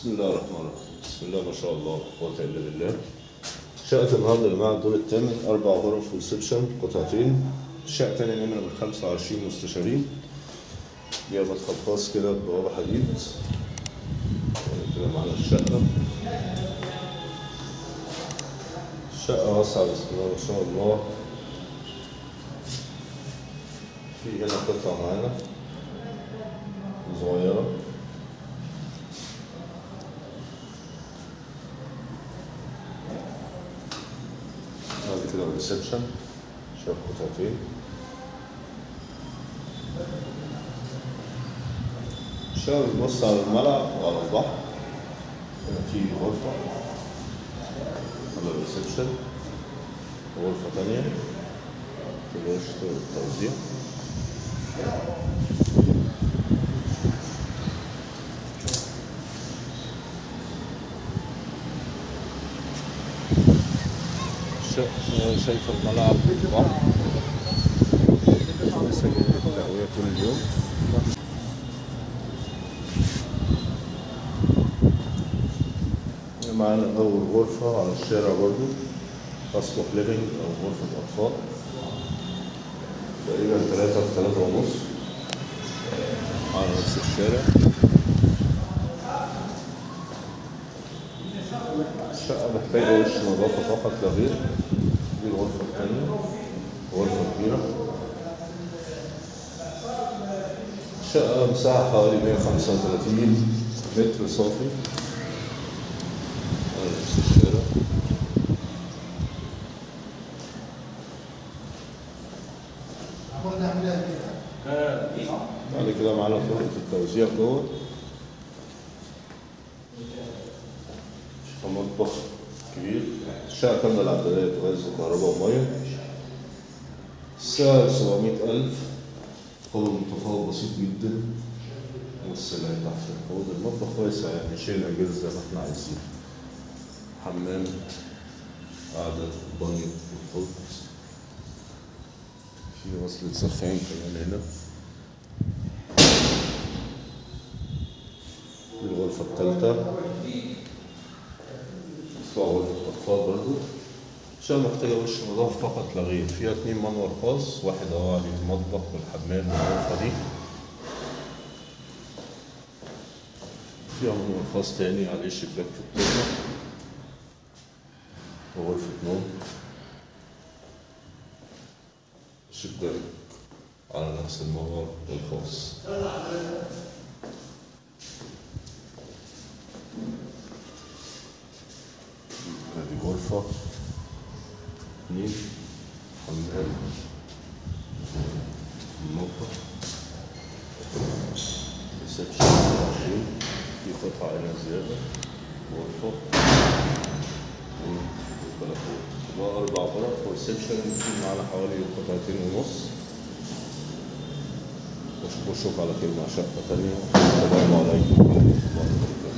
بسم الله الرحمن الرحيم. بسم الله ما شاء الله، لا قوة إلا بالله. شقة النهاردة يا جماعة الدور الثامن، 4 غرف و reception، قطعتين. الشقة تاني نمرة من 25 مستشارين. ليها مدخل خاص كده ببوابة حديد. كده معانا الشقة. الشقة واسعة بسم الله ما شاء الله. في هنا قطعة معانا صغيرة. بعد كده ال reception، شاف قطعتين. الشقة بتبص على الملعب وعلى البحر. هنا في غرفة على ال reception، وغرفة تانية في الوش التوزيع. شايفة الملعب والبحر، لسه جاية التهوية طول اليوم. معانا أول غرفة على الشارع برضو، تصلح living أو غرفة أطفال، تقريبا 3 في 3.5 على نفس الشارع. الشقة محتاجة وش نظافة فقط لا غير. دي الغرفة التانية، غرفة كبيرة. الشقة مساحة حوالي 135 متر صافي على نفس الشارع. بعد كده معانا طرقة التوزيع جوه. مطبخ كبير. الشقة كاملة العدادات، غاز وكهرباء ومية. السعر 700,000، قابل متفاوض بسيط جدا. والسلة تحت الحوض. المطبخ واسع يعني شيل أجهزة زي ما احنا عايزين. حمام، قعدة، بانيو والحوض. في وصلة سخان كمان هنا. دي الغرفة التالتة، غرفة أطفال برضو. الشقة محتاجة وش نظافة فقط لا غير. فيها 2 منور خاص، واحد اهو على المطبخ والحمام والغرفة دي. فيها منور خاص تاني عليه شباك في الطرقة، وغرفة نوم، شباك على نفس المنور الخاص. ادي غرفة 2، حمام، المطبخ، ريسبشن، في قطعة هنا زيادة، غرفة والبلكونة. يبقى 4 غرف و reception. في معانا حوالي 2.5 قطع. وأشوفكم على خير مع شقة تانية. السلام عليكم ورحمة الله وبركاته.